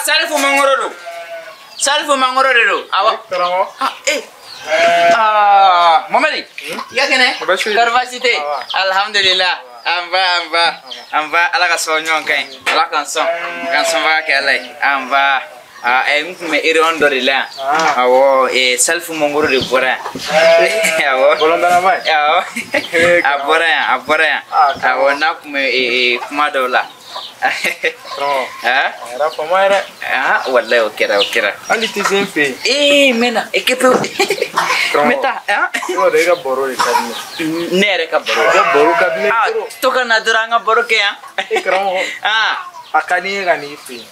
Salifu mangoro do. Salifu mangoro de do. Awa. Ah eh. Ah, Mamadi. Ya kene? Karvasite. Alhamdulillah. Amba ala ka so nyon kan. Ala kan so. Kan so va ke ala. Amba ah eh nkume ere on do de la. Awo eh Salifu mangoro de bora. Awo. Bolondana mai. Awo. A bora. Awo na kume eh kuma do la. Ah? Era fama era. Ah, wallahi o kera. Ali ti sen fe. Eh, mena, ekepe. Meta, ah? O de ka boro de ka di. Ne yɛrɛ ka baro. Ka baro ka di ne. Ah, to ka na dɔrɔn an ka baro kɛ yan. E karamɔgɔ. Ah. A ka di n ye ka n'i fɛ yen.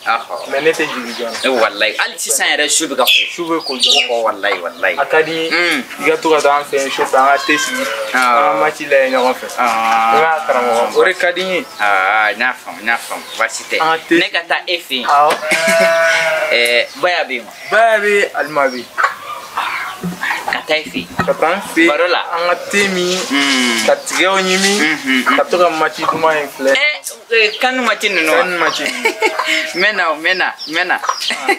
Mais ne tɛ jigin joona. Wallahi, hali sisan yɛrɛ su bɛ ka ko. Su bɛ ko joona. Wallahi, wallahi. A ka di n ye i ka to ka taa an fɛ yen su fɛ an ka te sigi. An ka match lajɛ ɲɔgɔn fɛ. Ah. I b'a karamɔgɔ o de ka di n ye. Ah, n y'a faamu, baasi tɛ. Ne ka taa e fɛ yen. Awɔ. Baya bɛ yen wa? Baya bɛ yen, Alima bɛ yen. Ka taa e fɛ yen. Ka taa n fɛ yen. Baro la. An ka te min. Ka tigɛw ɲimi. Ka to ka match duman in filɛ. Kanu match ninnu wa? Kanu match ninnu. N bɛ na.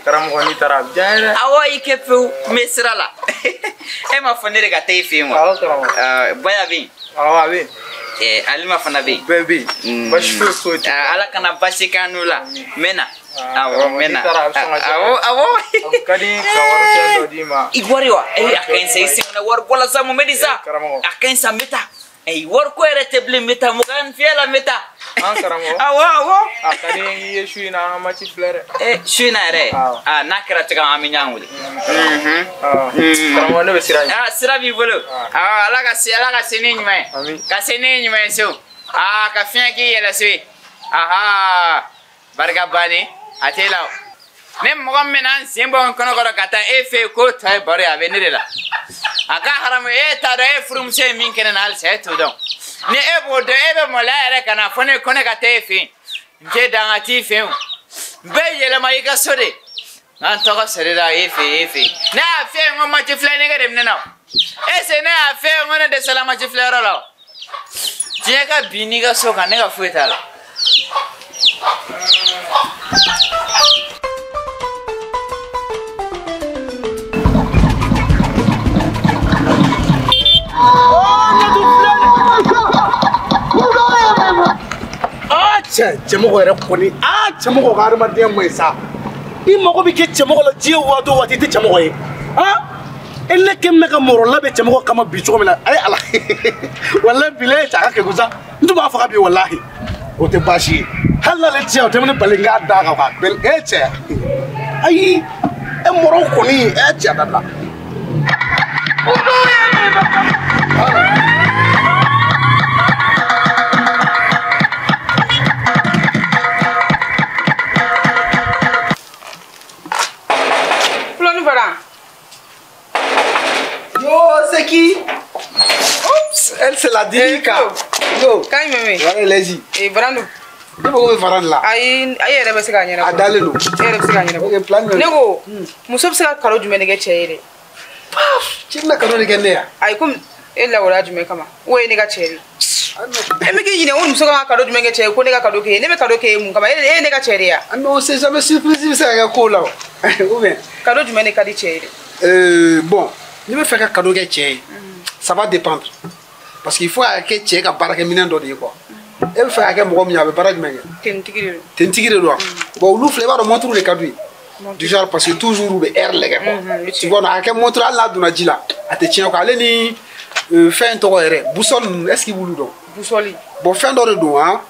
Karamɔgɔ n'i taara a bɛ diya n ye dɛ. Awɔ i kɛ pewu n bɛ sira la. E m'a fɔ ne de ka taa e fɛ yen wa? Awɔ karamɔgɔ. Baya bɛ yen. Awɔ a bɛ yen. Alima fana bɛ yen. Bɛɛ bɛ yen. Basi foyi foyi tɛ. Ala kana basi k'an n'u la. N bɛ na. Awɔ n bɛ na. Awɔ. A ka di n ye ka wari dɔ d'i ma. I wari wa? A ka ɲi sa i sen na wari bɔ la sa mun bɛ di sa? Karamɔgɔ. A ka ɲi sa n bɛ taa. Wari ko yɛrɛ tɛ bilen n bɛ taa 20 fiyɛ la n bɛ taa. An karamɔgɔ. Awɔ. A ka di n ye su in na an ka match filɛ dɛ. Su in na yɛrɛ? Awɔ. N'a kɛra cogo min an bɛ ɲɔgɔn wele. Karamɔgɔ ne bɛ sira ɲini. Ah sira b'i bolo. Awɔ ala ka se ne ɲuman ye. Ami. Ka se ne ɲuman ye so. Ah ka fiɲɛ k'i yɛlɛ so ye. Aha barika bannen a t'e la o. Ne mɔgɔ min bɛna n sen bɔ n kɔnɔkɔrɔ ka taa e fɛ yen k'o tɔ ye baro ye a bɛ ne de la. A ka haramu e t'a dɔn e furumuso ye min kɛ ne na halisa e t'o dɔn. Ni e b'o dɔn e bɛ maloya yɛrɛ ka na fɔ ne ko ne ka taa e fɛ yen. N tɛ dan ka t'i fɛ yen o. N bɛ yɛlɛma i ka so de. N ka n tɔgɔ sɔrɔ la e fɛ yen. Ne y'a fɛ yen ko match filɛ nɛgɛ de bɛ ne na o. Est-ce que ne y'a fɛ yen ko ne dɛsɛla match filɛ yɔrɔ la o. Diɲɛ ka bin n'i ka so kan ne ka foyi t'a la. Cɛmɔgɔ yɛrɛ kɔni cɛmɔgɔ ka adamadenya ma ɲi sa i mago bɛ kɛ cɛmɔgɔ la diɲɛ waati o waati i tɛ cɛmɔgɔ ye e ne kɛ mɛ ka mɔrɔ labɛn cɛmɔgɔ kama bi cogo min na ayi ala walahi bi ne ye cɛ a ka kɛgun sa n tun b'a faga bi walahi o tɛ baasi ye hali n'ale tɛ yan o tɛ ne bali n k'a d'a kan k'a bɛn e cɛ ayi e mɔrɔ kɔni e cɛ dabila. Yo, c'est qui? Oups, elle c'est la Dika. Yo. Quand même. Ouais, allez-y. Et Brando. Ne ko bɛ fara la. Ayi, ayi yɛrɛ bɛ se k'a ɲɛnabɔ. A dalen don. E yɛrɛ bɛ se k'a ɲɛnabɔ. Ok, plan Ne ko, muso bɛ se ka kalo jumɛn de kɛ cɛ ye dɛ? Paf, cɛ bɛna kalo de kɛ ne ya. Ayi, komi e lawaleya jumɛn kama? O ye ne ka cɛ de ye. E bɛ k'i ɲininka ko muso kan ka kalo jumɛn kɛ cɛ ye ko ne ka kalo kɛ ye ne bɛ kalo kɛ ye mun kama? E ye ne ka cɛ de ye wa? Ah non, c'est jamais surprise bɛ se ka kɛ ko la o. Ou bien. Kalo jumɛn de ka di cɛ ye dɛ? Bon, n'i bɛ fɛ ka cadeau kɛ cɛ ye, ça va dépendre. Parce qu'il faut kɛ cɛ ka baarakɛminɛn dɔ de ye quoi. E bɛ fɛ ka kɛ mɔgɔ min ye a bɛ baara jumɛn kɛ? Tenitigi de don. Tenitigi de don wa? Bon olu filɛ i b'a dɔn montre de ka d'u ye. Du genre parce que toujours u bɛ heure lajɛ quoi. Tu vois a kɛ montre hali n'a donna ji la a tɛ tiɲɛ quoi. Ale ni fɛn tɔgɔ yɛrɛ boussole ninnu est-ce que i b'olu dɔn? Boussole. Bon fɛn dɔ de don han.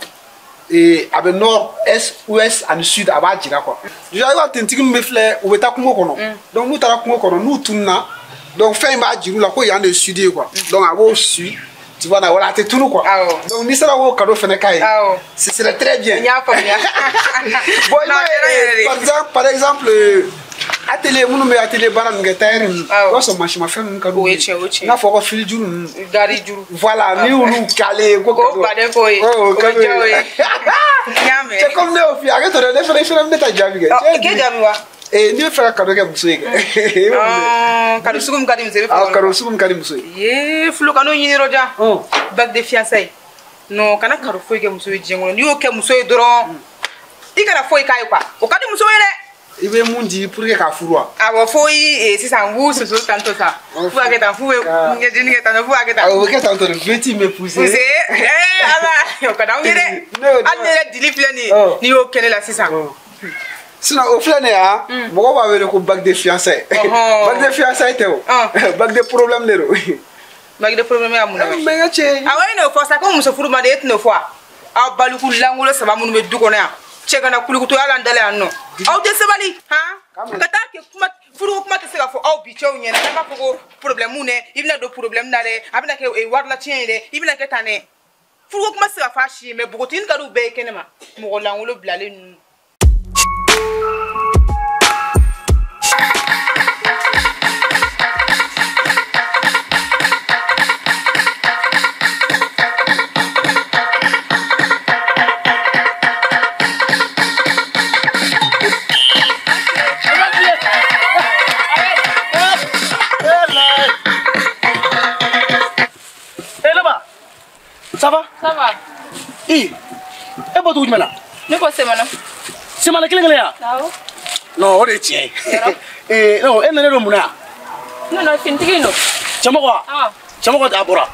Et a bɛ nord, est, ouest ani sud a b'a jira quoi. Du genre i b'a tenitigi min bɛ filɛ u bɛ taa kungo kɔnɔ. Donc n'u taara kungo kɔnɔ n'u tununna donc fɛn in b'a jira u la ko yan de ye sud ye quoi. Donc a b'o su. Tu vois, voilà, t'es tout nous quoi. Donc, ni ça va au cadeau fait ce serait très bien. Bon, par exemple, atelier, nous atelier bara nous gataire. Quoi son marché m'a fait un cadeau. Oui, tiens, oui. Na faut fil du. Gari du. Voilà, ni ou nous calé quoi. Oh, c'est comme nous au fil. Arrête de faire faire mettre ta jami. Quel jami wa? Eh, ni faire cadeau que muso ye. Ah, cadeau sugu min ka di muso ye. Ah, cadeau sugu min ka di muso ye. Ye, fulu kanu ɲini yɔrɔ jan. Bague de fiançailles. Non, kana cadeau foyi kɛ muso ye diɲɛ kɔnɔ. N'i y'o kɛ muso ye dɔrɔn, i kana foyi k'a ye quoi. O ka di muso ye dɛ. I bɛ mun di pour que k'a furu wa? Awɔ, fo i sisan n b'u soso tantɔ sa. F'u b'a kɛ tan, f'u bɛ ɲɛjini kɛ tan, f'u b'a kɛ tan. Awɔ, o bɛ kɛ tantɔ de, vêtu bɛ pousser. Pousser, ala, o ka d'anw ye dɛ. Hali ne yɛrɛ dili filɛ nin ye, n'i y'o kɛ ne la sisan. Sinon o filɛ nin ye han, mɔgɔw b'a wele ko bague de fiançailles. Bague de fiançailles tɛ o. Bague de problème de don. Bague de problème y'a mun ye? Mais n ka cɛ. Awɔ, e n'o fɔ sa ko muso furu man di, e tɛn'o fɔ wa? Aw baliku lankolon saba minnu bɛ du kɔnɔ yan. Cɛ kana kulikutoya la n dala yan nɔ. Aw tɛ sabali han, ka taa kɛ kuma furuko kuma tɛ se ka fɔ aw bi cɛw ɲɛna. An b'a fɔ ko problème dɛ, i bɛna don problème na dɛ, a bɛna kɛ warilatiɲɛ ye dɛ, i bɛna kɛ tan dɛ. Furuko kuma tɛ se ka fɔ a si ye, mais npogotiginin ka d'u bɛɛ ye kɛnɛ ma, mɔgɔ lankolon bilalen ninnu. Ça va? Ça va. Eh, e bɔ dugu jumɛn na? Ne ko Semana. Semana kelen kelen ya? Awɔ. Non, o de ye tiɲɛ ye. Eh, non, e nana don mun na yan? Ne nana finitigi in don. Cɛmɔgɔ wa? Awɔ. Cɛmɔgɔ a bɔra.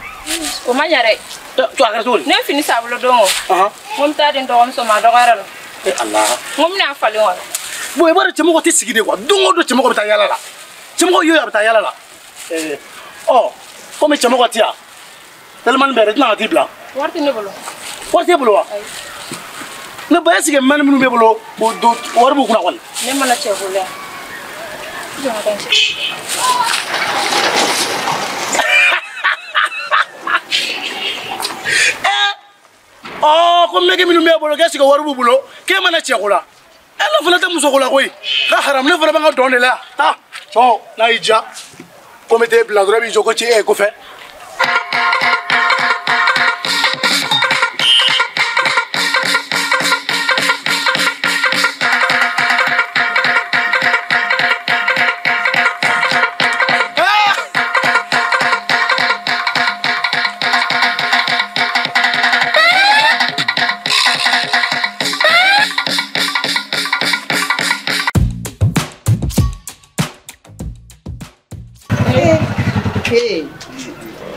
O ma ɲa dɛ. To a kɛra cogo di? Ne ye fini san a bolo don o. N ko n bɛ taa di n dɔgɔmuso ma, a dɔgɔyara la. Eh Ala. N ko n bɛna falen wa? Bon, i b'a dɔn cɛmɔgɔ tɛ sigi de quoi. Don o don cɛmɔgɔ bɛ taa yaala la. Cɛmɔgɔ y'o ye a bɛ taa yaala la. Eh, ɔ, komi cɛmɔgɔ tɛ yan. Tellement bɛrɛ tɛna ka t'i bila. Wari tɛ ne bolo. Wari t'e bolo wa? Ne ba est-ce que mɛni minnu b'e bolo o do wari b'u kunna kɔni? Ne mana cɛ bolo yan. Jɔn ka taa n sigi. Ɔ ko mɛki minnu b'e bolo k'est-ce que wari b'u bolo k'e mana cɛ ko la? E ne fana tɛ muso ko la koyi. Ka haram ne fana bɛ n ka dɔn de la yan. Taa bon n'a y'i diya komi t'e bila dɔrɔn e b'i jɔ ko ci e kɔfɛ.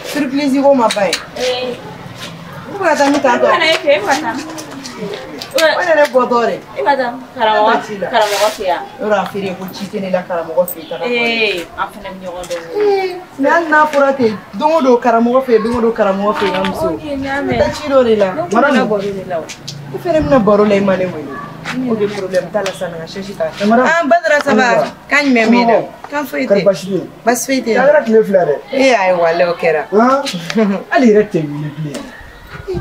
Surprise ko ma ban ye. U bɛ ka taa min tantɔ? E fɛ, e bɛ ka taa. O de ne bɔtɔ de. E bɛ taa karamɔgɔ fɛ yan. Yɔrɔ a feere ko ci tɛ ne la karamɔgɔ fɛ yen taga. Ee, an fana bɛ ɲɔgɔn dɔn. Mais hali n'a fɔra ten, don o don karamɔgɔ fɛ yen, don o don karamɔgɔ fɛ yen, n ka muso. Ok, n y'a mɛn. Ne bɛ taa ci dɔ de la. Ne tun bɛna baro de la o. I fɛnɛ bɛna baro la, i ma ne wele. Ok, problème t'a la sisan, na ka chaise ta. Ah, Badara, ça va? Kan jumɛn b'i la? Kan foyi tɛ. Basi tɛ yen. Basi foyi tɛ yen. A kɛra tile fila dɛ. Ee ayi walayi o kɛra. Hali yɛrɛ tɛ wuli bilen.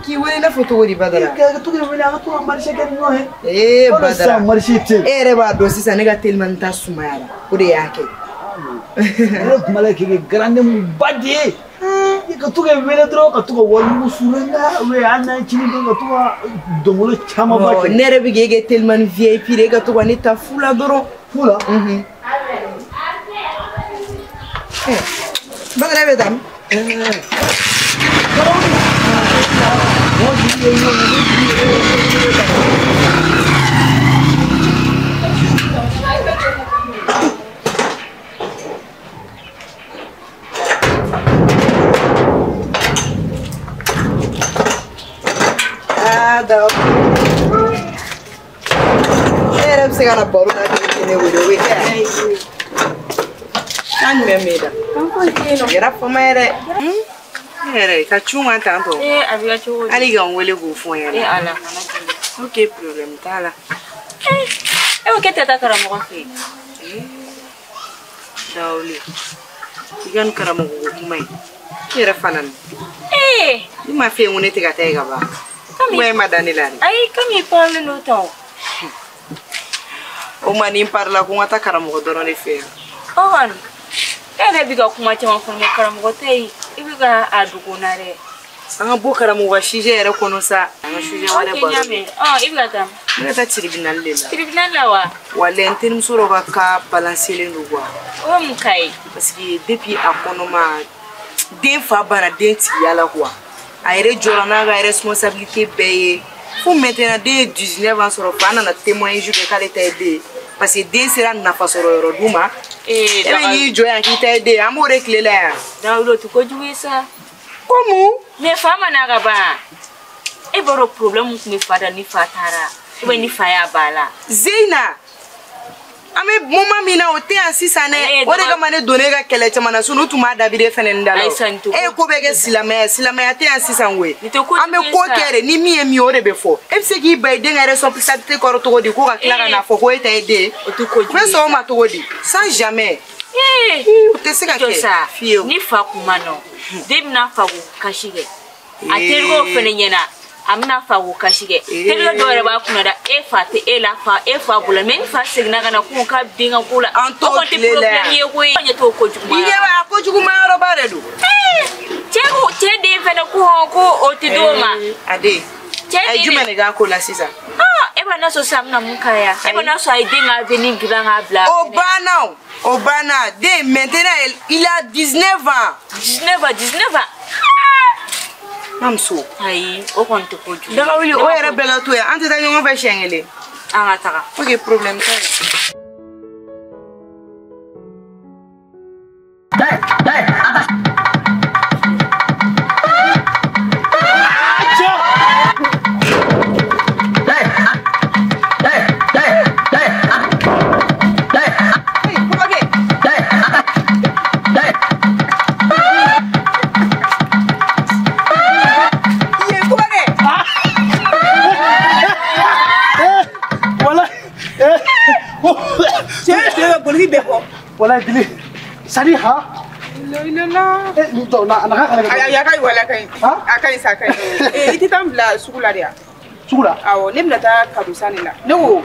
K'i wele i n'a fɔ cogo di Badara? Ka to k'i wele an ka to ka marché kɛ ni ɲɔgɔn ye. Ee Badara. Sisan marché tɛ yen. E yɛrɛ b'a dɔn sisan ne ka telimani ta sumayara, o de y'a kɛ. Ne yɛrɛ tun b'a la k'i kɛ garandemu ba de ye. I ka to ka wele dɔrɔn ka to ka wari mugu suuru na ou bien hali n'an ye cini dɔn ka to ka dɔnkolo camanba kɛ. Ne yɛrɛ bɛ k'e kɛ telimani VIP de ye, e ka to ka ne ta fu la dɔrɔn. Fu la? Badara e bɛ taa min? Ah, d'accord. E yɛrɛ bɛ se ka na baro la kɛ ne wele, o bɛ kɛ yan. Kan jumɛn b'e da? Kan foyi tɛ yen nɔ. A kɛra fama ye dɛ. Ne yɛrɛ ka cun kan tantɔ. Ee, a bɛ kɛ cogo di? Hali ka n wele k'o fɔ n ɲɛna. Ee Ala, kana ten. Ok, problème t'a la. E ko k'e tɛ taa karamɔgɔ fɛ yen? Dawule, i ka nin karamɔgɔ ko kuma in, i yɛrɛ fana nin. Ee! Ne ma f'e ye ko ne tɛ ka taa yen ka ban. Kuma in ma da ne la dɛ. Ayi, komi i parelen don tan o. O ma ni n parila ko n ka taa karamɔgɔ dɔrɔn de fɛ yan. O kɔni, e yɛrɛ bɛ ka kuma caman fɔ ne karamɔgɔ tɛ yen, i bɛ ka a dogo n na dɛ. An ka bɔ karamɔgɔ ka sujet yɛrɛ kɔnɔ sa. An ka sujet wɛrɛ Ok, baro. n y'a mɛn. Ɔ, i bɛ ka taa? Ne bɛ taa tribunal de la. Tribunal la wa? Walayi n terimuso dɔ ka cas balancelen don quoi. O ye mun cas ye? Parce que depuis a kɔnɔma, den fa banna den tigiya la quoi. A yɛrɛ jɔra n'a ka responsabilité bɛɛ ye. Fo maintenant den ye 19 ans sɔrɔ, fa nana témoignage kɛ k'ale ta ye den ye. Parce que den sera nafa sɔrɔ yɔrɔ d'u ma. E bɛ n'i jɔ yan k'i ta ye den ye, an b'o de tile la yan. Dawuda o tɛ kojugu ye sa. Komu? Mais fa ma na ka ban. E b'a dɔn problème min tun bɛ fa da ni fa taara. Ou bien ni fa y'a ba la. Zeyina. An bɛ moment min na o tɛ yan sisan dɛ. O de kama ne donna e ka kɛlɛ caman na sinon u tun b'a dabiri fɛnɛ nin da la. E ye ko bɛɛ kɛ silamɛya silamɛya tɛ yan sisan koyi. An bɛ ko kɛ de ni min ye min ye o de bɛ fɔ. E bɛ se k'i ban i den ka responsabilité kɔrɔ cogo di ko ka tila ka n'a fɔ ko e ta ye den ye. O tɛ kojugu ye. U bɛ sɔn o ma cogo di? Sans jamais. O tɛ se ka kɛ fiyewu. Ni fa kun ma nɔ, den bɛna fa ko kasi kɛ. A terikɛw fɛnɛ ɲɛna. A bɛna fa ko kasi kɛ. Terikɛ dɔw yɛrɛ b'a kunna da e fa tɛ e la fa e fa bolo mais ni fa seginna ka na ko k'a den ka ko la. An t'o tile la yan. O kɔni tɛ problème ye koyi. An ɲɛ t'o kojugu ma. I ɲɛ b'a kojugu ma yɔrɔba de don. Cɛ ko cɛ den fɛnɛ ko ko o tɛ d'o ma. A den. Cɛ den. A ye jumɛn de k'a ko la sisan? E b'a n'a sɔrɔ sisan a bɛna mun k'a ye? E b'a n'a sɔrɔ a ye den ka avenir dilan k'a bila. O banna o. O banna den maintenant il a 19 ans. 19 ans 19 ans. Mamuso. Ayi o kɔni tɛ kojugu ye. Dagawuli o yɛrɛ bɛɛ ka to yan an tɛ taa ɲɔgɔn fɛ siɲɛ kelen. An ka taga. Ok problème t'a la. Wala dili sadi ha la la eh to na na ka ya kai wala kai a kai sa kai eh iti tan bila sugu la de ya sugu la awɔ ne bɛna taa kado san de la ne ko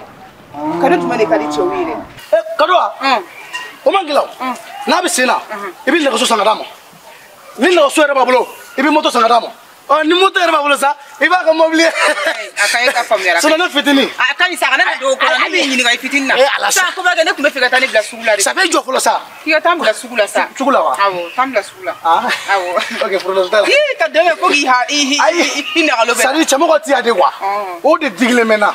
kado jumɛn de ka di cɛw ye dɛ eh kado wa o man gɛlɛn n'a bɛ sen na i bɛ nɛgɛso san ka d'a ma ni nɛgɛso yɛrɛ b'a bolo i bɛ moto san ka d'a ma ɔ ni moto yɛrɛ b'a bolo sa i b'a ka mobili ye a ka ɲi ka faamuyara sinon ne fitinin a ka ɲi sa kana na don o kɔnɔ ne b'i ɲininka i fitinin na eh ala sa ko b'a kɛ ne tun bɛ fɛ ka taa ne bila sugu la de ça fait jɔ fɔlɔ sa k'i ka taa n bila sugu la sa sugu la wa awɔ taa n bila sugu la awɔ ok problème t'a la ii ka dɛmɛ fo k'i ha i nagalo bɛɛ c'est à dire cɛmɔgɔ ti yan de quoi o de digilen bɛ n na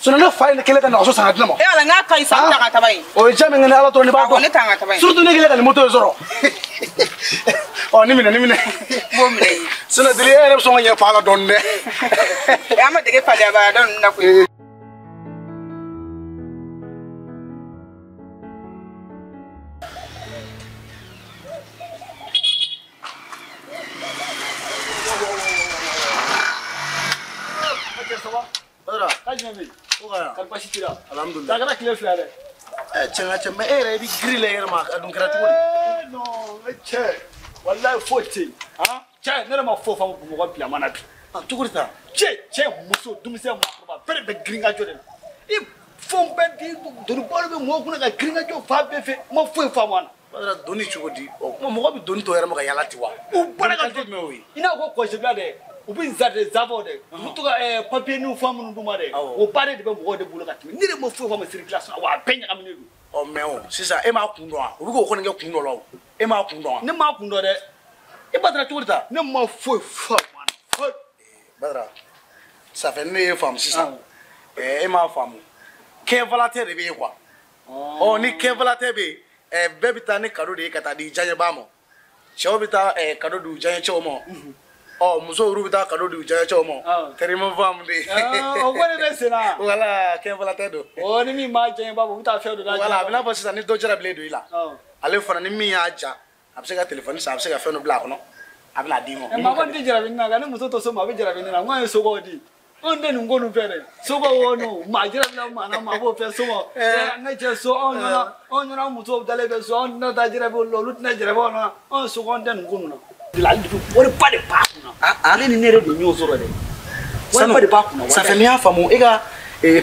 sinon ne fa ye ne kelen ka nɛgɛso san ka di ne ma e ala n k'a ka ɲi sa n ta ka taba yen o ye diya min kɛ ne ala dɔrɔn ne b'a dɔn ne t'an ka taba yen surtout ne kelen ka nin moto in sɔrɔ ɔ ni minɛ ni minɛ n b'o minɛ i ye sinon deli e yɛrɛ bɛ sɔn ka ɲɛ fa la dɔɔni dɛ an ma dege fadenya baara dɔ ninnu na koyi. Alhamdulillah. A kɛra tile fila dɛ. Cɛ nka cɛ mɛ e yɛrɛ i bɛ girin la i yɛrɛ ma a dun kɛra cogo di? Non cɛ walayi foyi tɛ yen cɛ ne yɛrɛ ma foyi faamu Bamakɔ bi a ma na bi. Cogo di tan? Cɛ muso denmisɛn maakɔrɔba bɛɛ de bɛ girin ka jɔ de la. I fɛnw bɛɛ di donibaw bɛ mɔgɔw kunna ka girin ka jɔ fan bɛɛ fɛ n ma foyi faamu a la. Badara doni cogo di? O kuma mɔgɔ bɛ doni to yɛrɛ ma ka yala ten wa? U bɔra ka jumɛn o ye? I n'a fɔ kɔsibila dɛ. U bɛ zabaw dɛ u bɛ to ka papiye ni fɛn minnu d'u ma dɛ o baara de bɛ mɔgɔw de bolo ka tɛmɛ ne de ma foyi faamu circulation wa a bɛɛ ɲagaminen don. Ɔ mɛ o sisan e m'a kun dɔn wa? U bɛ k'o kɔni kɛ kun dɔ la o e m'a kun dɔn wa? Ne m'a kun dɔn dɛ. E Badara cogo di tan? Ne ma foyi faamu a la foyi. Badara ça fait ne ye faamu sisan e m'a faamu kɛnfalatɛ de bɛ yen quoi. Ɔ ni kɛnfalatɛ bɛ yen bɛɛ bɛ taa ni cadeau de ye ka taa di diyaɲɛbaa ma cɛw bɛ taa cadeau di u diyaɲɛcɛw ma. Ɔ musow olu bɛ taa cadeau di u diyaɲɛcɛw ma teri ma faamu de. O ko de bɛ sen na. Wala kɛnfalatɛ don. Ɔ ni min m'a diyaɲɛ b'a bɔ u bɛ taa fɛn dɔ d'a. Wala a bɛ n'a fɔ sisan ni dɔ jarabilen don i la. Ale fana ni min y'a ja a bɛ se ka téléphone san a bɛ se ka fɛn dɔ bila a kɔnɔ a bɛ n'a d'i ma. Maa kɔni tɛ jarabi ne na nka ne muso tɔ so ma a bɛ jarabi ne na n ko an ye sokɔw di. Anw tɛ nin ko ninnu fɛ dɛ sokɔw o n'o maa jarabi la maa na maa b'o fɛ so ma. N ka cɛ so anw ɲɛna anw ɲɛna musow dalen bɛ so anw tɛna taa jarabi olu la olu tɛna jarabi anw na anw sokɔw anw tɛ nin ko ninnu na. Ale de wari ba de b'a kunna. Ale ni ne yɛrɛ de ɲɔgɔn sɔrɔ dɛ. Wari ba de b'a kunna. Ça fait n'i y'a faamu e ka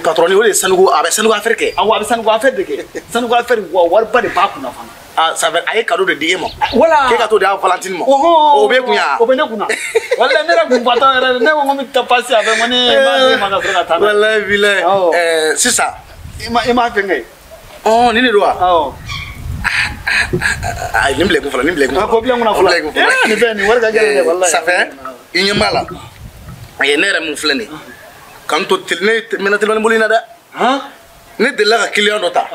patron o de ye sanuko a bɛ sanuko affaire kɛ. Awɔ a bɛ sanuko affaire de kɛ. Sanuko affaire wa wari ba de b'a kunna fana. Ah ça fait a ye cadeau de di e ma. Voilà. K'e ka t'o di a Valentine ma. O b'e kun yan. O bɛ ne kunna. Walayi ne yɛrɛ kun fatɔ yɛrɛ ne ko n ko n bɛ taa passer a fɛ n ko ne b'a di e ma ka sɔrɔ ka taa n'a ye. Walayi bilayi. Sisan. I m'a fɛn kɛ. Ɔn nin de don wa? Awɔ. Ayi nin bila i kun fɔlɔ nin bila i kun fɔlɔ. Ko bila n kunna fɔlɔ. Nin fɛn nin wari ka gɛlɛn dɛ walayi. Ça fait i ɲɛ b'a la ne yɛrɛ mun filɛ nin ye ka n to ne mɛnna telimani boli in na dɛ. Ne delila ka client dɔ ta.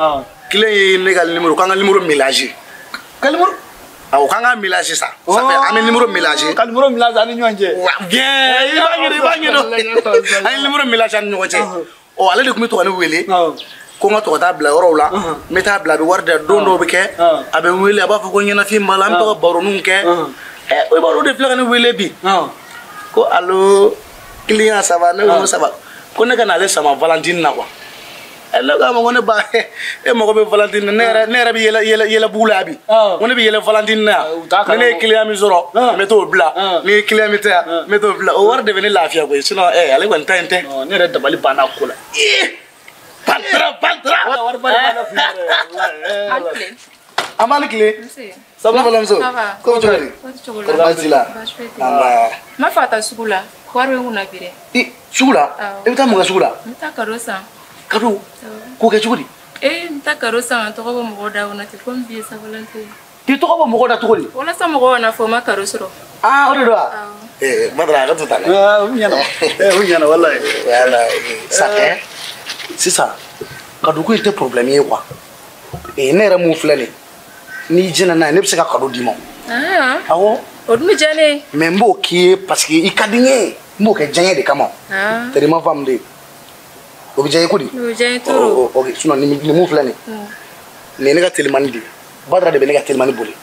Client ye ne ka numéro k'an ka numéro mélanger. Ka numéro? Awɔ, k'an ka mélanger sa. Ça fait an bɛ numéro mélanger. Ka numéro mélanger an ni ɲɔgɔn cɛ. Bien, i b'a ɲɛdɔn, i b'a ɲɛdɔn. An ye numéro mélanger an ni ɲɔgɔn cɛ. Ɔ, ale de tun bɛ to ka ne wele. Ko n ka to ka taa bila yɔrɔw la. N bɛ taa bila, a bɛ wari di yan. Don dɔw bɛ kɛ, a bɛ n wele, a b'a fɔ ko ɲɛnafin b'a la, an bɛ to ka baroninw kɛ. Ɛ, i b'a dɔn o de filɛ ka ne wele bi. Ko allo, client ça va? Ne ko ça va. Ko ne ka n'ale sama Valentine na quoi. Ne ko a ma ko ne ba, e mago bɛ Valentine na, ne yɛrɛ bɛ yɛlɛ yɛlɛ yɛlɛ bugu la bi. Ko ne bɛ yɛlɛ Valentine na yan. Ni ne ye client min sɔrɔ, n bɛ t'o bila. Ni ye client min tɛ yan, n bɛ t'o bila. O wari de bɛ ne lafiya koyi, sinon ale kɔni ta in tɛ. Ne yɛrɛ dabali banna ko la. Pantera, pantera. Wari ba de b'a la kun yɛrɛ. An b'a ni tile. Ça va balimamuso? Ko cogo di? Kɔri baasi t'i la? Nba. N b'a fɛ ka taa sugu la. Wari bɛ n kunna bi dɛ. I sugu la? I bɛ taa mun kɛ sugu la? N bɛ taa karo san. Karo? K'o kɛ cogo di? Ee, n bɛ taa karo san ka tɔgɔ bɔ mɔgɔw da kɔnɔ ten komi bi ye Saint-Valentin ye. K'i tɔgɔ bɔ mɔgɔw da cogo di? Walasa mɔgɔw kana fɔ n ma karo sɔrɔ. Aa, o de don wa? Ee, Badara, a ka to tan dɛ. O ɲɛna. O ɲɛna walayi. Voilà, ça fait sisan cadeau ko in tɛ problème ye quoi. Ee, ne yɛrɛ mun filɛ nin ye, n'i jɛnna n'a ye, ne bɛ se ka cadeau d'i ma. Awɔ. O dun bɛ diya ne ye. Mais n b'o k'i ye parce que i ka di n ye. N b'o kɛ diyaɲɛ de kama. Teri ma faamu de. O bɛ diya i ye ko di? O bɛ diya n ye trop. Ok, sinon nin mun filɛ nin ye, nin ye ne ka telimani de ye. Badara de bɛ ne ka telimani boli.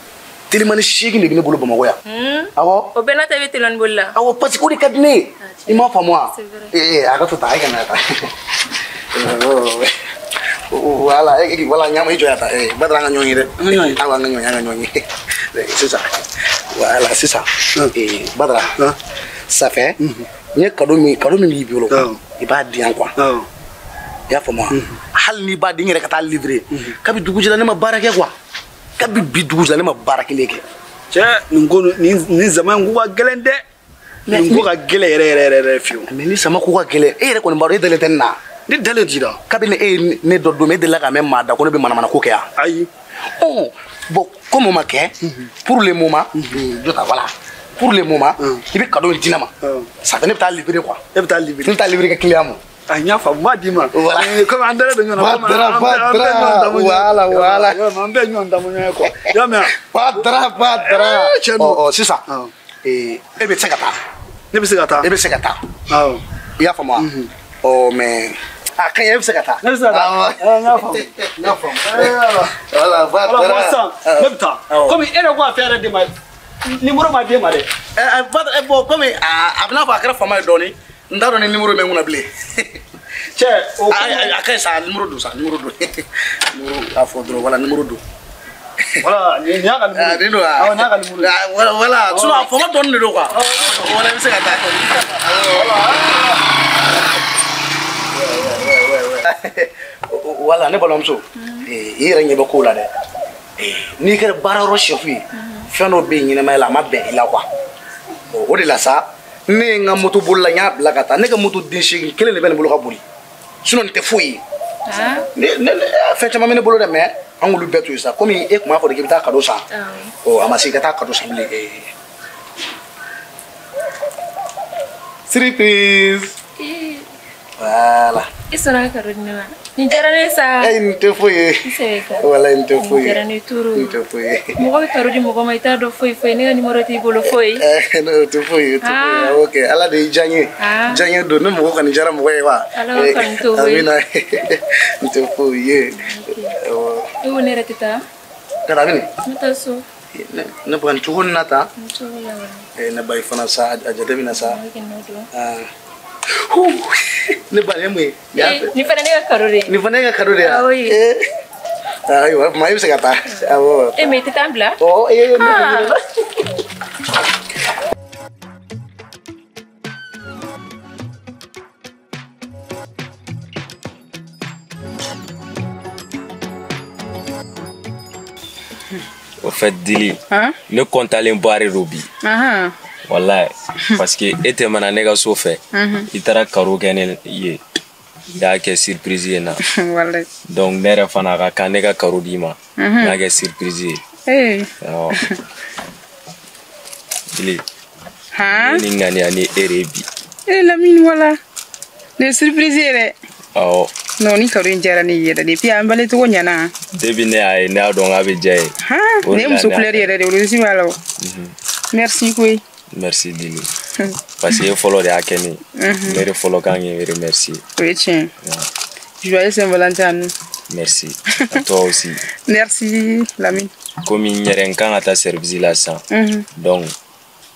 Telimani 8 de bɛ ne bolo Bamakɔ yan. Awɔ. O bɛɛ n'a ta i bɛ telimani boli la? Awɔ, parce que o de ka di ne ye. I m'a faamu wa? Ee, a ka to tan, e ka na tan. Voilà, voilà, ɲama i jɔ yan tan. Badara, an ka ɲɔgɔn ye dɛ. Awɔ, an ka ɲɔgɔn ye, an ka ɲɔgɔn ye. Sisan, voilà, sisan. Badara, ça fait, n ye cadeau min b'i bolo, i b'a di yan quoi. I y'a faamu wa? Hali n'i b'a di n yɛrɛ ka taa livrer. Kabi dugu jɛra ne ma baara kɛ quoi. Kabi bi dugu jɛra ne ma baara kelen kɛ. Cɛ, nin ko nin zaman in ko ka gɛlɛn dɛ. Nin ko ka gɛlɛn yɛrɛ yɛrɛ yɛrɛ fiyewu. Mais ni sama ko ka gɛlɛn, e yɛrɛ kɔni b'a dɔn e dalen tɛ ne na. Ne dalen t'i la. Kabini e ye ne dɔ don, e delila ka mɛn maa da ko ne bɛ manamana ko kɛ yan. Ayi. Ɔ, bon, comme o ma kɛ, pour le moment, jɔ ta voilà. Pour le moment, i bɛ cadeau in di ne ma. Ça fait ne bɛ taa livrer quoi. E bɛ taa livrer. Ne bɛ taa livrer kɛ client ma. A n y'a faamu, n b'a d'i ma. Voilà. Comme an dalen don ɲɔgɔn na. Badara, Badara. Voilà, voilà. An bɛɛ ɲɔgɔn damu ɲɔgɔn ye quoi. I y'a mɛn wa? Badara, Badara. Cɛ don. Ɔ, sisan, e bɛ se ka taa. Ne bɛ se ka taa. E bɛ se ka taa. Awɔ. I y'a faamu wa? Ɔ, mais a ka ɲi, e bɛ se ka taa. Ne bɛ se ka taa. N y'a faamu. N y'a faamu. Voilà, Badara. Voilà, sisan, ne bɛ taa. Komi e yɛrɛ ko a fɛn yɛrɛ d'e ma, numéro ma d'e ma dɛ. Badara, bon, komi a bɛ n'a fɔ a kɛra faama ye dɔɔnin. N t'a dɔn ni numéro bɛ n kunna bilen. Cɛ, o a ka ɲi sa, numéro don sa, numéro don. Numéro a fɔ dɔrɔn, voilà, numéro don. Voilà, nin y'a ka numéro. Nin don wa? Awɔ, nin y'a ka numéro. Voilà, voilà. Sinon a faama dɔɔnin de don quoi. Voilà, i bɛ se ka taa. Voilà, ne balimamuso, i yɛrɛ ɲɛ bɛ kow la dɛ. N'i kɛra baarayɔrɔ chef ye, fɛn dɔ bɛ yen ɲɛnamaya la, a ma bɛn i la quoi. O de la sa, ne ye n ka moto bolila, n y'a bila ka taa. Ne ka moto den 8 kelen de bɛ ne bolo ka boli. Sinon nin tɛ foyi ye. Ne fɛn caman bɛ ne bolo dɛ, mais an k'olu bɛɛ to yen sa. Komi e tun b'a fɔ de k'i bɛ taa cadeau san. Ɔ, a ma se i ka taa cadeau san bilen. Surprise. Voilà. I sɔnna ka cadeau di ne ma. Nin diyara ne ye sa. Eh, nin tɛ foyi ye. I sɛbɛ kan. Wala, nin tɛ foyi ye. Nin diyara ne ye trop. Nin tɛ foyi ye. Mɔgɔ bɛ cadeau di mɔgɔ ma, i t'a dɔn foyi foyi. Ne ka numéro t'i bolo foyi. Eh, non, o tɛ foyi ye, o tɛ foyi ye. Ok, Ala de y'i diya n ye. Diya n ye don, ne mɔgɔ kɔni diyara mɔgɔ ye wa. Ala ka kanu to koyi. Amina. Nin tɛ foyi ye. E ko ne yɛrɛ tɛ taa? Ka taa mini? N bɛ taa so. Ne bɛ ka nin cogo nin na tan. Nin cogo la kɔni. Ne ba i fana sa, a jateminɛ sa. Ah. Ne ba, nin ye mun ye? Nin fana ne ka cadeau de ye. Nin fana e ka cadeau de ye wa? Awɔ. Ayiwa, maa i bɛ se ka taa. Awɔ. E mais i tɛ taa n bila? Ɔ, ee, ne ko Au fait, Dili, ne kɔntalen ba de don bi. Wallahi, parce que e tɛmɛna ne ka so fɛ, i taara karo kɛ ne ye, i y'a kɛ surprise ye na. Wallahi. Donc ne yɛrɛ fana a ka kan ne ka karo d'i ma, n y'a kɛ surprise ye. Awɔ. Dili, ne ni ŋaniya ni e de ye bi. Eh Lamine, wala. Nin ye surprise ye dɛ. Awɔ. Non, ni karo in diyara ne yɛrɛ de. Puis an balecogo ɲɛna. Depuis ne y'a ye, ne y'a dɔn k'a bɛ diya ye. Han, ne ye muso couleur yɛrɛ de, olu si b'a la o. Merci koyi. Merci Dili. Parce que e fɔlɔ de y'a kɛ ne ye. Ne de fɔlɔ kan k'i remercier. O ye tiɲɛ. Joyeux Saint-Valentin à nous. Merci. À toi aussi. Merci Lamine. Komi n yɛrɛ n kan ka taa service la sisan. Donc n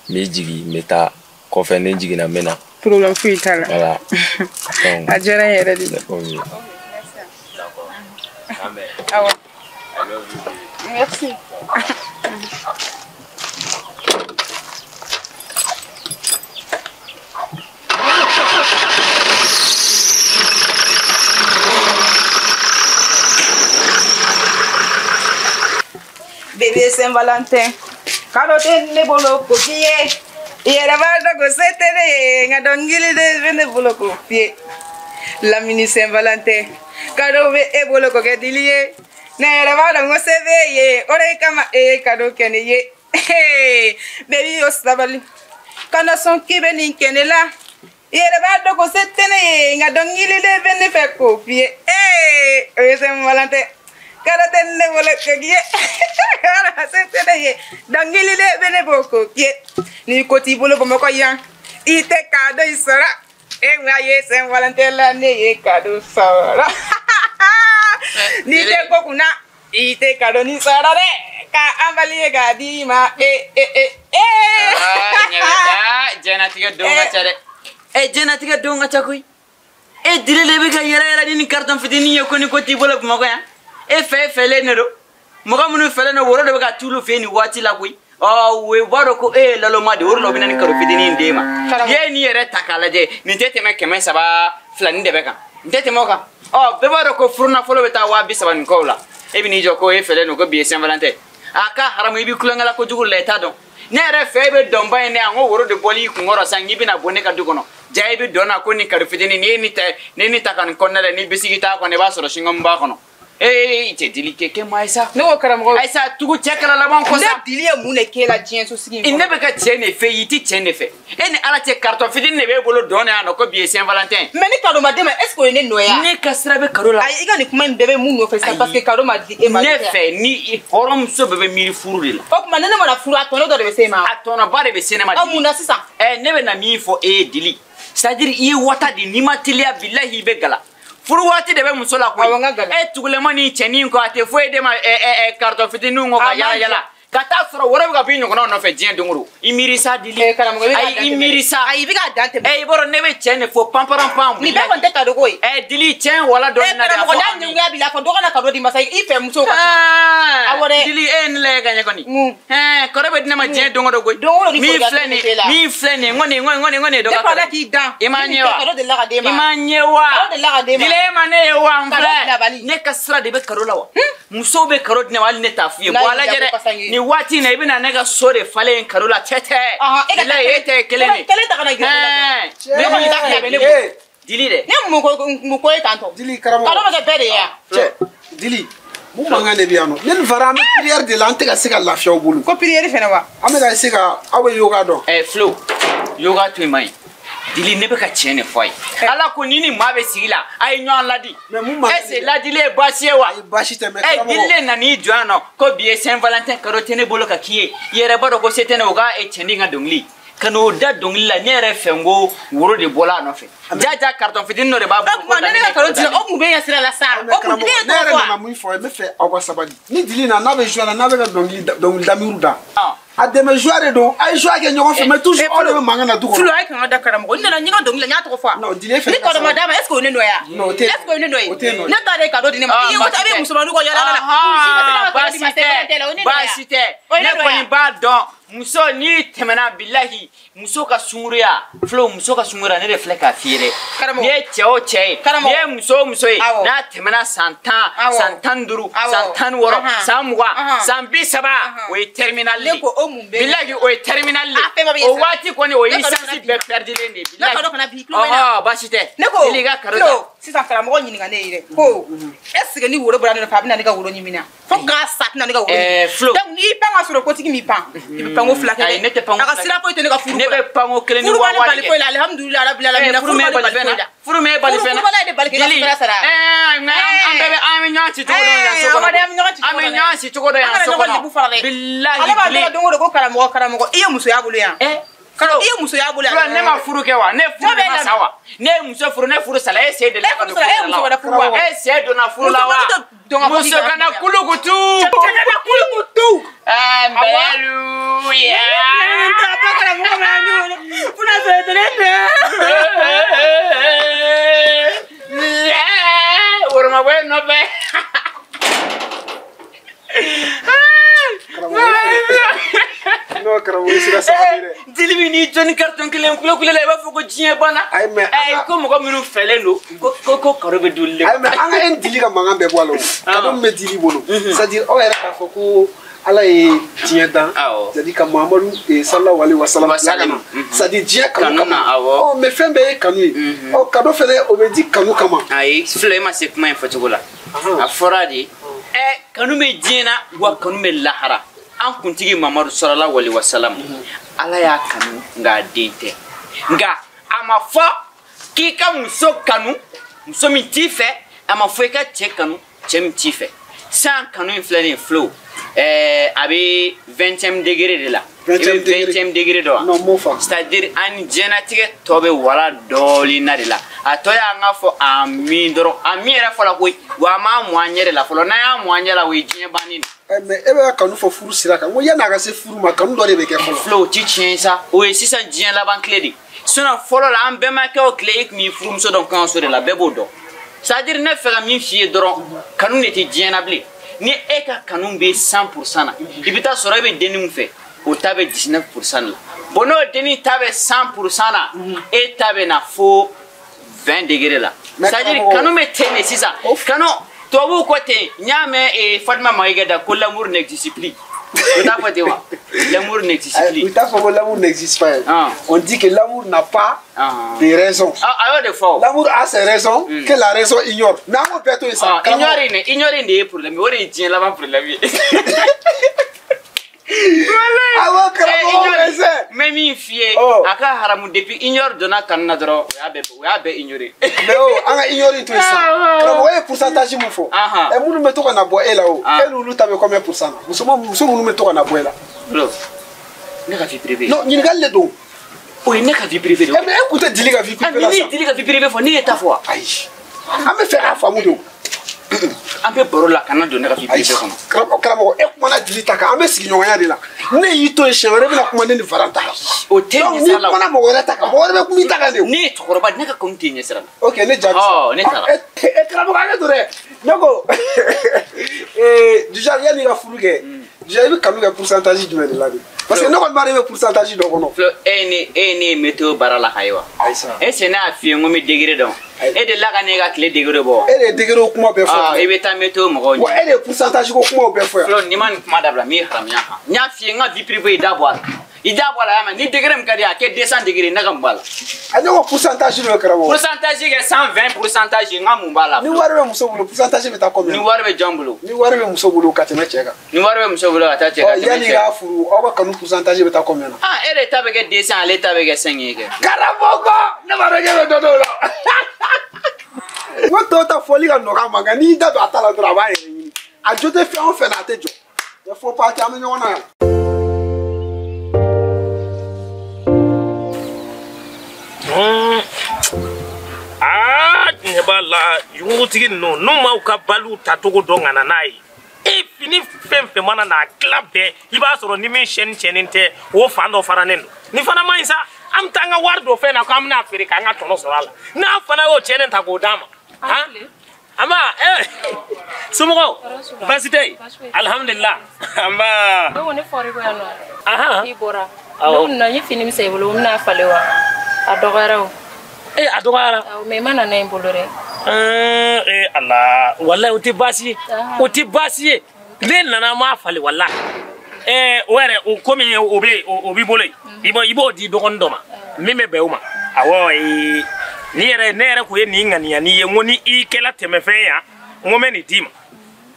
bɛ jigin n bɛ taa kɔfɛ ni n jiginna n bɛ na. Problème foyi t'a la. Voilà. Donc a diyara n yɛrɛ de. Ok. D'accord. Awɔ. I love you. Merci. Bébé Saint-Valentin, kado tɛ ne bolo ko f'i ye, i yɛrɛ b'a dɔn ko se tɛ ne ye, nka dɔnkili de bɛ ne bolo ko f'i ye. Lamini Saint-Valentin, kado bɛ e bolo ko kɛ dili ye, ne yɛrɛ b'a dɔn ko se b'e ye, o de kama e ye kado kɛ ne ye. Baby o sabali, kana sɔn k'i bɛ nin kɛ ne la, i yɛrɛ b'a dɔn ko se tɛ ne ye, nka dɔnkili de bɛ ne fɛ k'o f'i ye. O ye Saint-Valentin. Kado tɛ ne bolo ko k'i ye, se tɛ ne ye, dɔnkili de bɛ ne bolo ko k'i ye. N'i ko t'i bolo Bamakɔ yan, i tɛ kado in sɔrɔ. E ma ye Saint-Valentin la, ne ye kado sɔrɔ. N'i tɛ ko kunna, i tɛ kado nin sɔrɔ dɛ. Ka an bali ye k'a d'i ma. Diɲɛnatigɛ denw ka ca dɛ. Diɲɛnatigɛ denw ka ca koyi. E Dili de bɛ ka yɛlɛ yɛlɛ ni nin carton fitinin ye ko ni ko t'i bolo Bamakɔ yan. E fɛ fɛlen de don. Mɔgɔ minnu fɛlen don, woro de bɛ ka t'olu fɛ yen nin waati la koyi. Ɔ u b'a dɔn ko e ye laloma de ye, o de la u bɛ na ni karo fitinin in d'e ma. N'i ye nin yɛrɛ ta k'a lajɛ, nin tɛ tɛmɛ 300 fila nin de bɛ kan. Nin tɛ tɛmɛ o kan. Ɔ bɛɛ b'a dɔn ko furunafolo bɛ taa 30,000 nin kɔw la. E bɛ n'i jɔ ko e fɛlen don ko bi ye Saint-Valentin. A ka haramu, i bɛ kulonkɛ la kojugu la, i t'a dɔn. Ne yɛrɛ fɛ e bɛ dɔnba in ne yan, n ko woro de bɔli i kunkɔrɔ sisan k'i bɛna bɔ ne ka du kɔnɔ. Ja i bɛ dɔn na ko nin karo fitinin, n'i ye nin ta, n'i ye nin ta ka nin kɔnɔna la, n'i bisigi t'a kɔnɔ, i b'a sɔrɔ singɔmu b'a kɔnɔ. Ee cɛ Dili kɛ kɛ ma Ayisa. Ne ko karamɔgɔ. Ayisa tugu cɛ kala laban kɔ sa. Ne Dili ye mun de k'e la diɲɛ sosigi in kɔnɔ? Ne bɛ ka cɛ de fɛ, i ti cɛ de fɛ. E ni Ala cɛ carton fitinin de b'e bolo dɔn na yan nɔ ko bi ye Saint-Valentin. Mais ni cadeau ma d'e ma, est ce que o ye ne nɔ ye wa? Ne ka sira bɛ cadeau la. Ayi, i ka nin kuma in bɛɛ bɛ mun nɔfɛ sisan? Parce que cadeau ma di e ma. Ne fɛ ni hɔrɔnmuso bɛɛ bɛ miiri furu de la. O tuma ni ne mana furu, a tɔnɔ dɔ de bɛ se e ma. A tɔnɔba de bɛ se ne ma. Ɔ mun na sisan? Ne bɛ na min fɔ e ye Dili, c'est à dire i ye wata di, n'i ma teliya bilahi i bɛ gala. Furu waati de bɛ muso la koyi. E tugulema ni cɛnin kɔ, a tɛ foyi d'e ma carton fitininw kɔ ka yala yala. Ka taa sɔrɔ woro bɛ ka b'i ɲɔgɔnnaw nɔfɛ diɲɛ don o don. I miiri sa Dili. Karamɔgɔ, i bɛ k'a dan tɛmɛ. Ayi, i miiri sa. Ayi, i bɛ k'a dan tɛmɛ. I b'a dɔn ne bɛ cɛ de fɔ panparan pan. Nin bɛɛ kɔni tɛ cadeau ko ye. Dili, cɛ wala dɔɔnin na de. Karamɔgɔ, n'a ɲɛngoya b'i la, fɔ dɔ ka na cadeau d'i ma sa, i fɛ musow ka ca. Awɔ dɛ. Dili, e ye ne lajɛ ka ɲɛ kɔni. Mun? Kɔrɔ bɛ di ne ma diɲɛ don o don koyi. Don o don ni Min folikan filɛ nin tɛ e la. min filɛ nin ye, n ko nin n ko nin n ko nin ye dɔ ka Depuis Ala k'i dan. I m'a ɲɛ wa? Cadeau delila ka d'e ma. I m'a ɲɛ wa? Cadeau delila ka d'e ma. Dili, e ma ne ye wa? N Cadeau filɛ. bilabali. Ne ka sira de bɛ cadeau la wa? Musow bɛ cadeau di ne ma, hali ne t'a f'u ye. N'a Bon, a y'i lajɛ diya ko dɛ. pasange. Nin waati in na, i bɛna ne ka so de falen yen cadeau la cɛ tɛ. E ka Bilahi, e tɛ ye kelen de. Kelen ta ka na gɛrɛ ne la. Ne kɔni ta fila bɛ ne bolo. Dili dɛ. Ne mun ko ye tantɔ? Dili karamɔgɔ. Cadeau ma kɛ bɛɛ de ye wa? Cɛ, Dili, mun mankan de bɛ yan nɔ? Ne ni Fara an bɛ prière de la, an tɛ ka se ka lafiya aw bolo. Ko prière fɛnɛ wa? An bɛ ka se ka aw bɛ yoga dɔn. Flo, yoga to yen man ɲi. Dili, ne bɛ ka tiɲɛ de fɔ a ye. Ala ko ni ni maa bɛ sigi la, a ye ɲɔgɔn ladi. Mais mun mankan Est ce que ladili ye baasi ye wa? Ayi, baasi tɛ, mais karamɔgɔ. Dili de nan'i jɔ yan nɔ ko bi ye Saint-Valentin, cadeau tɛ ne bolo ka k'i ye. I yɛrɛ b'a dɔn ko se tɛ ne o ka cɛnin ka dɔnkili. Ka n'o da dɔnkili la, ne yɛrɛ fɛ n ko woro de bɔla a nɔfɛ. Ja carton fitinin dɔ de b'a bolo. O tuma ne ne ka cadeau dila, o mun bɛ ɲɛ sira la sa? Mais O mun ne ye karamɔgɔ, ne yɛrɛ tɔgɔ fɔ nana wa? mun fɔ, n bɛ fɛ aw ka sabali. Ni Dili nana, n'a bɛ jouer la, n'a bɛ ka dɔnkili damiru da. A dɛmɛ joie de don, a ye joie kɛ ɲɔgɔn fɛ, mais toujours aw de bɛ mankan na du kɔnɔ. Flo, a ye kan ka da karamɔgɔ. N nana n ye n ka dɔnkili la, n y'a tɔgɔ fɔ wa? Non, Dili, e fɛnɛ Ni ka cadeau ma sabali. d'a ma, est ce que o ye ne nɔ ye wa? Non, o tɛ Est ce que o ye ne nɔ ye? O tɛ nɔ ye. Ne ta de ye cadeau di ne ma. I ye wata, a bɛ musomaninw kɔ yala la. Si ma se ka cadeau di ma, Saint-Valentin la, o ye ne nɔ ye wa? Baasi tɛ. O ye Ne ne nɔ ye kɔni wa? b'a dɔn, muso n'i tɛmɛna bilahi, muso ka sunkuruya, Flo, muso ka sunkuruya, ne de filɛ k'a f'i ye dɛ. Karamɔgɔ. N'i ye cɛ o cɛ ye, Karamɔgɔ. n'i ye muso o muso ye, Awɔ. n'a tɛmɛna san 10, Awɔ. san 15, Awɔ. san 16, san 20, san 30, o ye terminal de Ne ko o mun bɛ Bilahi, o ye terminal de A fɛn bɛɛ bɛ O yen. waati kɔni, o ye Ne ka dɔ licence kana bi. bɛɛ perdilen de ye, Ne ka bilahi. dɔ kana bi, i tulo bɛ n na. Ɔhɔ, baasi tɛ. Ne ko, Dili, i ka cadeau Flo, ta. Sisan karamɔgɔ ɲininka ne ye dɛ ko est ce que ni woro bɔra ne nɔfɛ a bɛ na ne ka woro ɲimi na fo k'a sa a tɛna ne ka woro ɲimi. Flo. Donc n'i pan ka sɔrɔ kotigi m'i pan i bɛ panko fila kɛ dɛ. Ayi, ne tɛ panko A ka sira foyi tɛ ne ka furu Ne bɛ panko kelen ni Furu wa ma ne wa de bali kɛ. foyi la alihamudulilayi rabil alamina Furu m'e bali fɛn na. Furu m'e bali fɛn na. Furu bala ye ne bali k'i ka sira sara. Nka an bɛɛ bɛ an bɛ ɲɔgɔn ci cogo dɔn yan so kɔnɔ. An bɛ ɲɔgɔn ci cogo An bɛ dɔn. ɲɔgɔn ci cogo dɔn An yan kana so ɲɔgɔn kɔnɔ. lebu fara dɛ. Bilahi Ale b'a bile. dɔn don o don ko karamɔgɔ karamɔgɔ i ye musoya bolo yan. Flo. I ye musoya bolo yan. Flo, ne ma furu kɛ wa? Ne furu Jɔn bɛ de ma lamɛn? sa wa? Ne ye muso furu, ne furu sala, e sen delila E ka furu don sala, e furu la muso wa? wɛrɛ furu wa? E sen donna furu la wa? Muso kana don ka fɔ k'i Muso kana kana furu. kulukutu. Cɛ kana kulukutu. Hallelujah. Woromabɔ e nɔfɛ. Non, karamɔgɔ i sera sabali dɛ. Dili min n'i jɔ ni carton kelen kule kule la i b'a fɔ ko diɲɛ banna. Ayi, mais Ayi, ko mɔgɔ minnu fɛlen don ko karo bɛ d'olu de ma. Ayi, mais an ka e ni Dili ka mankan bɛɛ bɔ a la o. Cadeau min bɛ Dili bolo. C'est à dire aw yɛrɛ k'a fɔ ko Ala ye diɲɛ dan. Awɔ. C'est à dire ka Muhamadu sallallahu alaihi wa sallam bila ka na. C'est à dire diɲɛ kanu Kanu na, kama. awɔ. Ɔ mais fɛn bɛɛ ye kanu ye. Ɔ cadeau fɛnɛ o bɛ di kanu kama. Ayi, Flo, e ma se kuma in fɔcogo la. A fɔra de kanu bɛ diɲɛ na wa kanu bɛ lahara. An kuntigi Mamadu sallallahu alaihi wa sallam, Ala y'a kanu nka a den tɛ. Nka a ma fɔ k'i ka muso kanu muso min t'i fɛ, a ma fɔ i ka cɛ kanu cɛ min t'i fɛ. San kanu in filɛ nin ye Flo, a bɛ 20e degré de la. I bɛ 20e degré dɔn wa? Non, m'o faamu. C'est à dire an ni diɲɛlatigɛ tɔ bɛ wala dɔɔnin na de la. A tɔ y'an ka fɔ a min dɔrɔn, a min yɛrɛ fɔla koyi, wa a m'a mɔ an ɲɛ de la fɔlɔ. N'an y'a mɔ an ɲɛ la, o ye diɲɛ bannen de. Mais e bɛ ka kanu fɔ furu sira kan, n ko yanni a ka se furu ma kanu dɔ de bɛ kɛ fɔlɔ. Flo, o ti tiɲɛ ye sa, o ye sisan diɲɛ laban tile de. Sinon fɔlɔ la an bɛnbakɛw tile e tun b'i furumuso dɔn kɔɲɔso de la, bɛɛ b'o dɔn. C'est à dire ne fɛ ka min f'i ye dɔrɔn, kanu de tɛ diɲɛ na bilen. Ni e ka kanu bɛ 100% na, i bɛ taa sɔrɔ e bɛ denni min fɛ, o ta bɛ 19% la. Bon n'o denni ta bɛ 100% na, e ta bɛ na fo 20 degré la. Mais C'est à dire karamɔgɔ- kanu bɛ ten de sisan. Kanu tubabuw ko ten, n y'a mɛn Fatima Mayiga da ko l'amour n'existe plus. O t'a fɔ ten wa? L'amour n'existe plus. U t'a fɔ ko l'amour n'existe pas. On dit que l'amour n'a pas de raison. Ah, a y'o de fɔ o. L'amour a ses raisons que la raison ignore. Mais an k'o bɛɛ to yen sa. Ah, ignore in ignore in de ye problème ye, o de ye diɲɛ laban problème ye. Awɔ, karamɔgɔ bɛ se. N bɛ min f'i ye, a ka haramu depuis ignore donna kanu na dɔrɔn, o y'a bɛɛ ignorer. Mais o an ka ignore in to yen sisan. Karamɔgɔ ye pourcentage mun fɔ? Ɛ minnu bɛ to ka na bɔ e la o, e n'olu ta bɛ combien pourcent na? Muso minnu bɛ to ka na bɔ e la. Bro, ne ka vie privée. Non, ɲininkali de don. O ye ne ka vie privée de ye. Mais e kun tɛ Dili ka vie privée la Mais ne sa. ye Dili ka vie privée fɔ, ne ye ta fɔ wa? Ayi. An bɛ fɛ k'a faamu de o. An bɛ baro la, kana don ne ka vie privée kɔnɔ. Karamɔgɔ e kumana Dili ta kan, an bɛ sigiɲɔgɔnya de la. Ne y'i to yen siɲɛ wɛrɛ e bɛna kuma ne ni Varan ta kan. O tɛ Donc ɲɛsira la n'i o. kumana mɔgɔ wɛrɛ ta kan, mɔgɔ wɛrɛ bɛ kuma i ta kan de o. Ne ye cɛkɔrɔba, ne ka kanu tɛ ɲɛsira la. Ok, ne jaabi sa. Ɔ, ne taara. E karamɔgɔ hakɛ to dɛ. Ne ko déjà yanni i ka furu kɛ, déjà i bɛ kanu kɛ pourcentage jumɛn de la de? Parce que ne kɔni b'a dɔn e bɛ pourcentage dɔ kɔnɔ. Flo, e ye ne ye météo baara la ka ye wa? Ayi sa. Est ce que ne y'a f'i ye n ko n bɛ degré dɔn? E delila ka ne ka tile degré bɔ? E de ye degré kuma bɛɛ fɔ. Ah, i bɛ taa météo mɔgɔw Wa e de ye pourcentage ko kumaw bɛɛ fɔ yan. Flo, n'i ma nin kuma dabila, n b'i haramuya kan. N y'a f'i ye n ka vie privée i da bɔ a la. I da bɔ a la, y'a mɛn? Ni degré min ka di ye, a kɛ 200 degré, ne ka mun b'a la? A ne ko pourcentage de karamɔgɔ. Pourcentage kɛ 120 pourcentage, n ka mun b'a la? Ni wari bɛ muso bolo, pourcentage bɛ taa combien? Ni wari bɛ jɔn bolo? Ni wari bɛ muso bolo ka tɛmɛ cɛ kan. Ni wari bɛ muso bolo ka taa cɛ ka Ɔ tɛmɛ yanni i cɛ k'a furu, aw ka kanu pourcentage bɛ taa combien na? Ah, e de ta bɛ kɛ 200, ale ta bɛ kɛ 5 ye kɛ. Karamɔgɔ, ne b'a dɔn k'e bɛ dɔ dɔn o la. N ko tɔw ta fɔli ka nɔgɔ a ma, nka n'i da don a ta la dɔrɔn a b'a yɛrɛ ɲini. A jo tɛ fɛn o fɛn na, a tɛ jɔ. Mais faut pas kɛ, an bɛ ɲɔgɔn na yan. Aa, ɲɛ b'a la yugutigi ninnu n'u m'aw ka baliw tacogo dɔn ka na n'a ye, e fini fɛn fɛn mana n'a tila bɛɛ, i b'a sɔrɔ ni min sɛni tiɲɛnen tɛ, o fan dɔ faranen don. Ni fana ma ɲi sa, an bɛ taa an ka wari don fɛn na k'an bɛna feere k'an ka tɔnɔ sɔrɔ a la, n'a fana y'o tiɲɛnen ta k'o d'a ma. Han an b'a somɔgɔw baasi tɛ yen? Alihamudulila, an b'a. Ne ko ne fɔra i ko yan nɔ. Ahan. I bɔra. Awɔ. Ne ko na n ye fini min san i bolo, n bɛna falen wa? A dɔgɔyara o. Ee, a dɔgɔyara. Awɔ, mais i ma na n'a ye n bolo dɛ. Ee ala, walayi o tɛ baasi ye, o tɛ baasi ye. Ne nana n m'a falen walayi. O yɛrɛ o komi o bɛ o b'i bolo yen, i b'o di dɔgɔnin dɔ ma min bɛ bɛn o ma. Awɔ, ee Ni yɛrɛ ne yɛrɛ kun ye nin ŋaniya n'i ye n ko ni i kɛla tɛmɛfɛn ye yan n ko n bɛ nin d'i ma.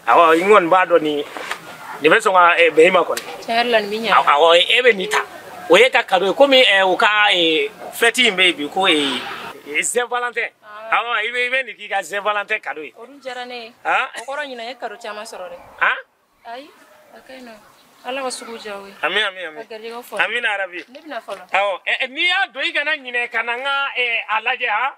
Awɔ n kɔni b'a dɔn nin nin bɛ sɔn ka bɛn i ma kɔni. Tiɲɛ yɛrɛ la nin bɛ ɲa. Awɔ e bɛ nin ta. O ye ka cadeau ye komi u ka fête in bɛ yen bi ko Saint Valentin. Awɔ i bɛ nin k'i ka Saint Valentin cadeau ye. O dun diyara ne ye. O kɔrɔ ɲinan ye cadeau caman sɔrɔ dɛ. Ayi a ka ɲi nɔ. Ala ka sugu diya o ye. Ami ami ami. Ka garijɛgɛ fɔ. Amina rabi. Ne bɛna fɔlɔ. Awɔ n'i y'a don i kana ɲinɛ ka na n ka a lajɛ han.